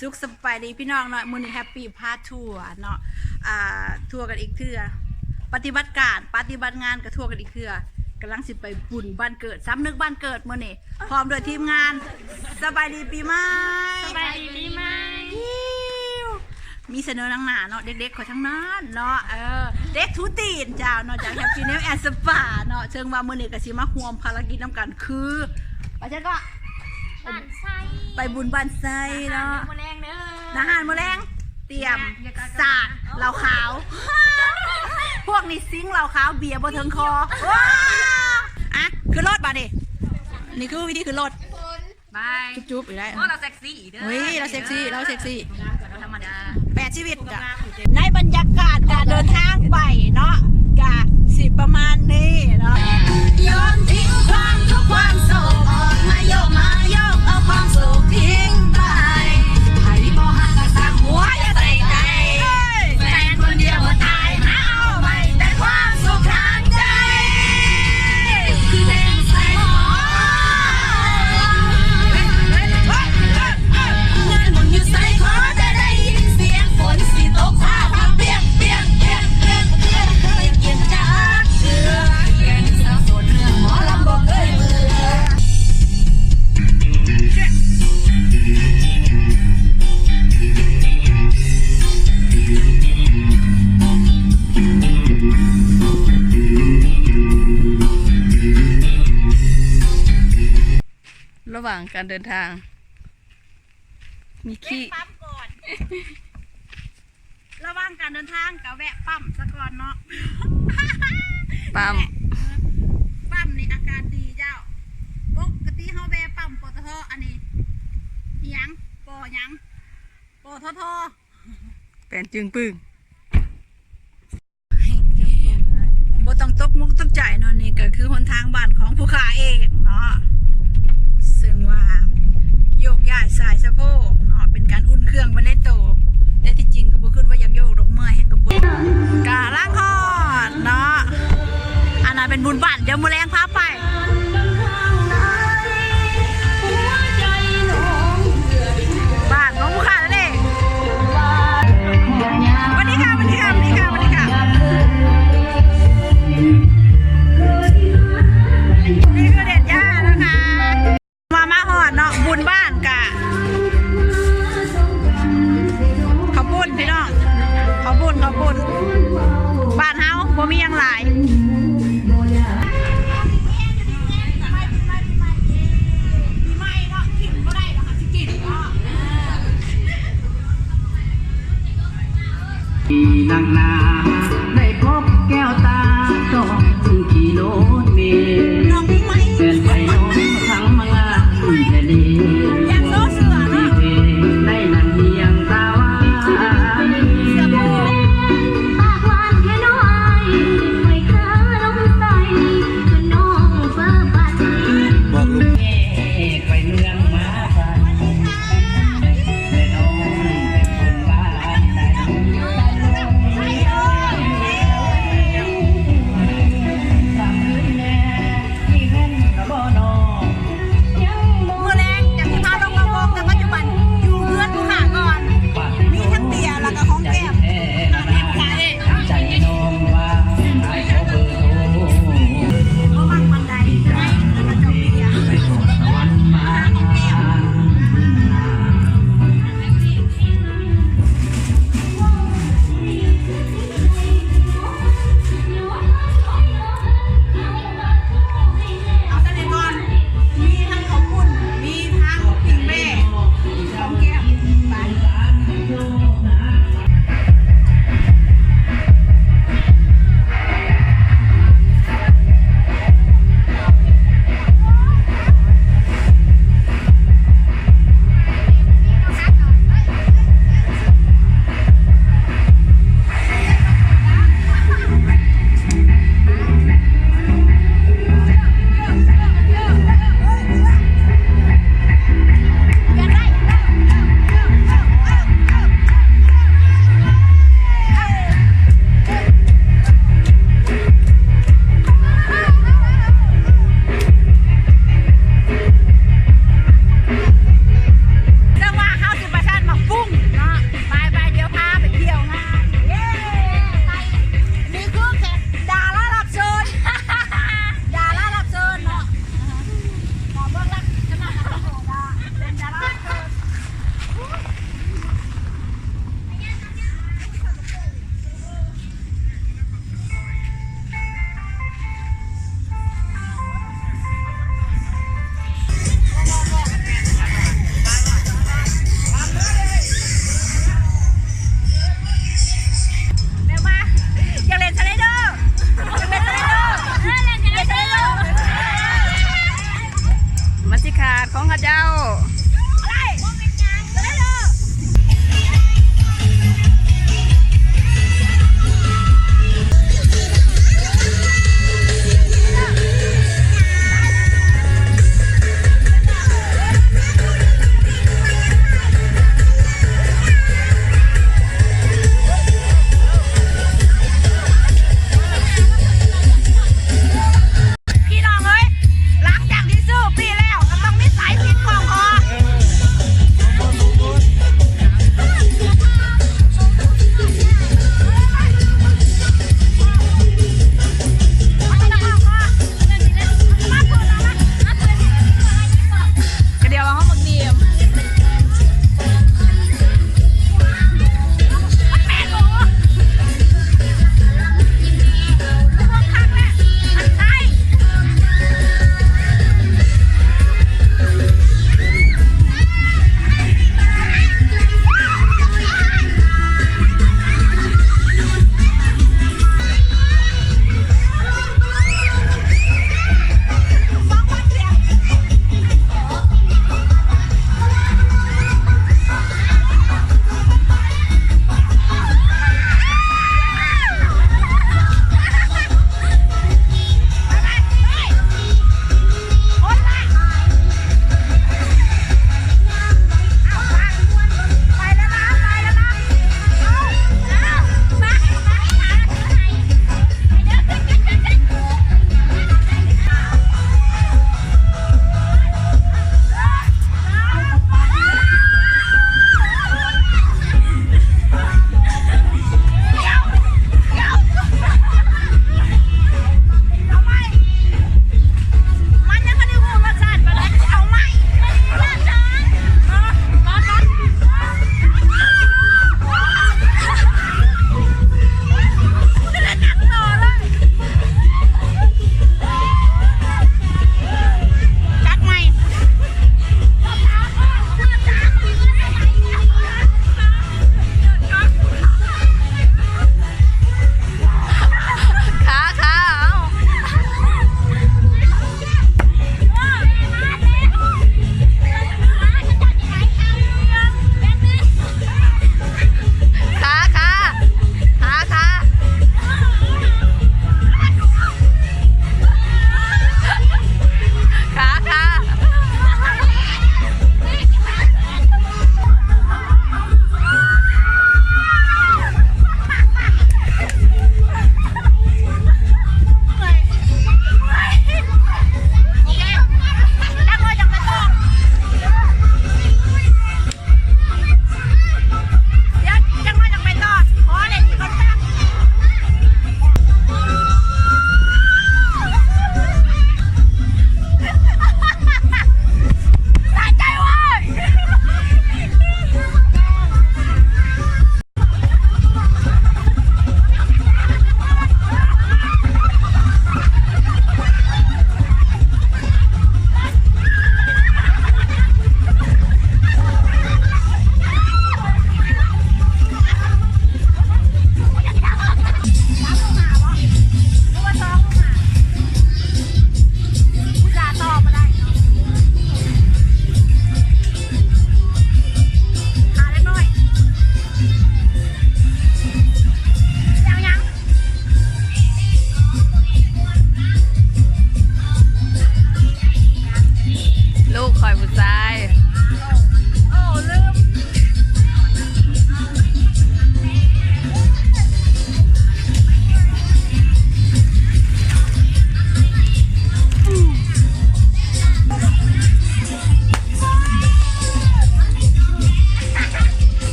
ສຸກສະບາຍດີພີ່ນ້ອງເນາະ, ມື້ນີ້ແຮັບປີ້ພາທົວເນາະ ອ່າ ທົວກັນອີກເທື່ອ, ປະຕິບັດການ ປະຕິບັດງານກໍທົວກັນອີກເທື່ອ, ກຳລັງຊິໄປບຸນບ້ານເກີດ ສຳນຶກບ້ານເກີດມື້ນີ້ ພ້ອມດ້ວຍທີມງານ. ສະບາຍດີປີໃໝ່. ສະບາຍດີປີໃໝ່. ມີສະເໜີໜັງໜ້າເນາະ, ເດັກໆຂ້ອຍທັງນັ້ນເນາະ. ເອີ ເດັກທູຕີນເຈົ້າເນາະ, ຈາກ Happy Nail and Spa ເນາະ. ເຊິ່ງວ່າມື້ນີ້ກໍຊິມາຮ່ວມພາລະກິດນຳກັນ ຄື ໄປໃສເກາະ? ບ້ານໄຊ. ໄປບຸນບ້ານໄຊເນາະ. ອາຫານມື້ແລງເດີ. ອາຫານມື້ແລງ ຕຽມສາດເຫຼົ້າຂາວ. ພວກນີ້ຊິງເຫຼົ້າຂາວ ເບຍບໍ່ເຖິງຄໍ. ອ່ະ ຂຶ້ນລົດບາດນີ້. ນີ້ຄືວິທີຂຶ້ນລົດ. ບາຍ. ຈຸບໆອີກແລ້ວ. ໂອ້ ລາວເຊັກຊີເດີ. ເຮີ້ຍ ລາວເຊັກຊີ ລາວເຊັກຊີ. ບໍ່ທຳມະດາ. ແປດຊີວິດ. ໃນບັນຍາກາດການເດີນທາງໄປເນາະ ກະຊິປະມານນີ້ເນາະ. ໂຍນຖິ້ມຄວາມທຸກຄວາມໂສກອອກມາໂຍກມາໂຍກ ເອົາຄວາມໂສກຖິ້ມໄປ ໃຜບໍ່ຮັກກໍຊ່າງຫົວຢ່າໃສ່ໃຈ ແຟນຄົນດຽວບໍ່ຕາຍ ຫາເອົາໄວ້ແຕ່ຄວາມສຸກທາງໃຈ ຄືແດງໃສຫອມ. ງານບຸນຢູ່ໃສ ຂໍແຕ່ໄດ້ຍິນສຽງຝົນຊິຕົກ ຟ້າຜ່າປຽກ ປຽກ ປຽກ ປຽກ ປຽກ ບໍ່ໄດ້ກຽມຈັກເທື່ອ ແກ່ນສາວໂສດເລື່ອງໝໍລຳບໍ່ເຄີຍເບື່ອ. ລະຫວ່າງການເດີນທາງ ມີຂີ້ ແວະປ້ຳກ່ອນ ລະຫວ່າງການເດີນທາງກໍແວະປ້ຳສາກ່ອນເນາະ ປ້ຳ ແວະ ເອີ ປ້ຳນີ້ອາກາດດີເຈົ້າ. ປົກກະຕິເຮົາແວະປ້ຳ ປຕທ ອັນນີ້ ອີຫຍັງ ປ ຫຍັງ ປທທ ແປນຈຶ່ງປຶ້ງ. ບໍ່ຕ້ອງຕົກມຸກຕົກໃຈເນາະ, ນີ້ກໍຄືຫົນທາງບ້ານຂອງຜູ້ຂ້າເອງເນາະ, ເຊິ່ງວ່າໂຍກຍ້າຍສາຍສະໂພກເນາະ ເປັນການອຸ່ນເຄື່ອງໄປໃນໂຕ, ແຕ່ທີ່ຈິງກໍບໍ່ຄິດວ່າຢາກໂຍກດອກ, ເມື່ອຍແຮງກະໂພດ. ກະລັງຮອດເນາະ, ອັນນັ້ນເປັນບຸນບ້ານ, ດຽວມື້ແລງພາໄປ. ບ້ານຂອງຜູ້ຂ້ານັ້ນເອງ. ສະຫວັດດີຄ່ະ ສະຫວັດດີຄ່ະ ສະຫວັດດີຄ່ະ ສະຫວັດດີຄ່ະ. ນີ້ຄືເດັດຍ່ານະຄະ. ມາ ມາຮອດເນາະ, ບຸນບ້ານກະ ເຂົ້າປຸ້ນພີ່ນ້ອງ, ເຂົ້າປຸ້ນ ເຂົ້າປຸ້ນ. ບ້ານເຮົາບໍ່ມີຫຍັງຫຼາຍ. ນັກໜາໄດ້ພົບແກ້ວຕາ ຕ້ອງຂີ່ລົດເມ ແຟນໄປນ້ອງທັງມາງານແທ້ເດ ໃນນັ້ນຮຽງຕາຫວານ ປາກຫວານແທ້ນ້ອງອ້າຍ ຂ້ອຍຄາລົມໃສ່ ຈົນນ້ອງເຟີບັດ ບອກລູກ ໄປເມືອງມາໄກ ແຕ່ນ້ອງເປັນຄົນບ້ານໃດ.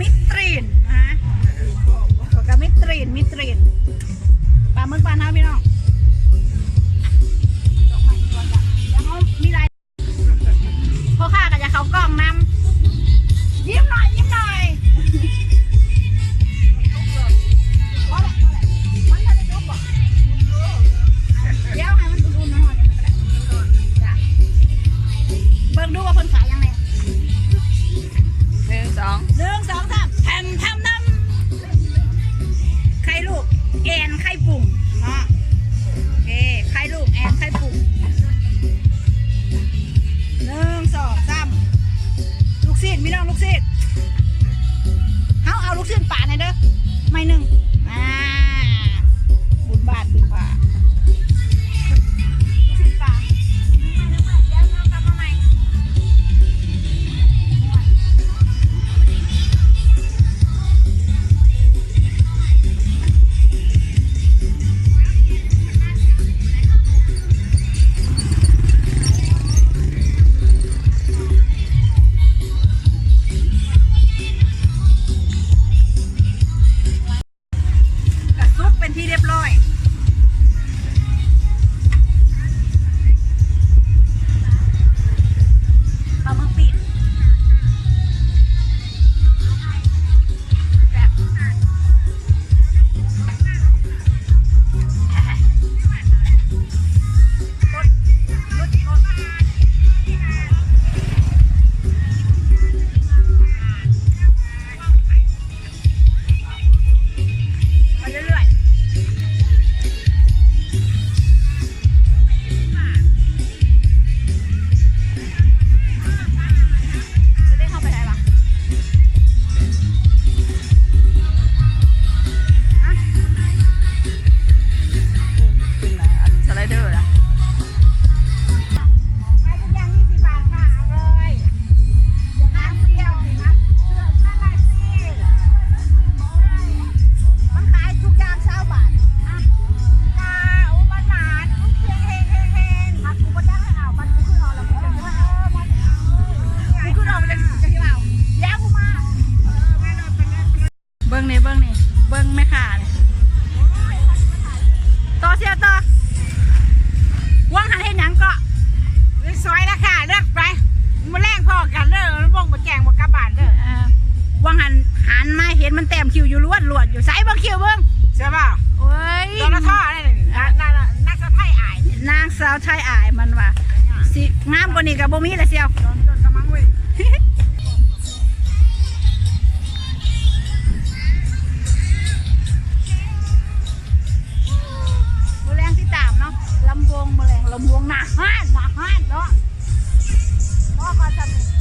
ມິດຕรีน ນະ ກະມິດຕรีน ມິດตรีน ປາໝຶກບ້ານເຮົາພີ່ນ້ອງ ດອກໄມ້ກ່ອນ ດຽວເຮົາມີລາຍ ພໍ່ຄ້າກະຢາກເຂົ້າກ້ອງນຳ ຍິ້ມໜ້ອຍ ຍິ້ມໜ້ອຍ ພໍແລ້ວ ພໍແລ້ວ ມັນບໍ່ໄດ້ສຸກບໍ່? ດຽວໃຫ້ມັນອຸ່ນໆ ໜ້ອຍໆ ກະໄດ້ ເບິ່ງດູວ່າເພິ່ນຂາຍຫຍັງແດ່. ໜຶ່ງ ສອງ ໜຶ່ງ ສອງ ສາມ ແພມ ແພມ ແພມ ໄຂ່ລູກແອນໄຂ່ປຸ້ງເນາະ ໂອເຄ ໄຂ່ລູກແອນໄຂ່ປຸ້ງ ໜຶ່ງ ສອງ ສາມ ລູກຊີ້ນ ພີ່ນ້ອງ ລູກຊີ້ນ ເຮົາເອົາລູກຊີ້ນປາແດ່ເດີ ໄມ້ໜຶ່ງ ອ່າ ບຸນບາດບຸນບາດ ລູກຊີ້ນປາ ດຽວເຮົາກັບມາໃໝ່. ກະສຸກເປັນທີ່ຮຽບຮ້ອຍ ປາໝຶກປີ້ງ ແຊບ. ໄປເລື້ອຍໆ ຈະໄດ້ເຂົ້າໄປໄດ້ວະ? ຮະ? ເປັນອັນສະໄລເດີນະ. ຂາຍທຸກຢ່າງ ຊາວບາດ ໂອ້ ມັນໝານ ເຮງໆ ມັນ ກູບໍ່ຈັກໃຫ້ເອົາ ມັນ ກູຄືເອົາແລ້ວ ກູຈະຊິເອົາ ກູຄືເອົາແລ້ວ ກູຈະຊິເອົາ ດຽວກູມາ. ເບິ່ງນີ້ ເບິ່ງນີ້ ເບິ່ງແມ່ຄ້ານີ້ ຕໍ່ ສ່ຽວຕໍ່ ຫວ່າງຫັ້ນເຮັດຫຍັງເກາະ? ຊອຍລາຄາເລີກໄປ ມື້ແລງພໍ້ກັນເດີ ບໍ່ແຈ້ງບໍ່ກັບບ້ານເດີ. ຫວ່າງຫັ້ນຫັນມາເຫັນມັນແຕ້ມຄິ້ວຢູ່ລວດໆຢູ່ ໃສເບິ່ງຄິ້ວເບິ່ງ ເຊື່ອບໍ່? ໂອ້ຍ ໂດນລະທໍ້ ນາງສາວໄທອ້າຍ ນາງສາວໄທອ້າຍມັນວ່າ ຊິງາມກວ່ານີ້ກະບໍ່ມີລະສ່ຽວ. ມື້ແລງຕິດຕາມເນາະ ລຳວົງມື້ແລງ ລຳວົງໜ້າຮ້ານ ໜ້າຮ້ານເນາະ ພໍກ່ອນຊ່ຳນີ້.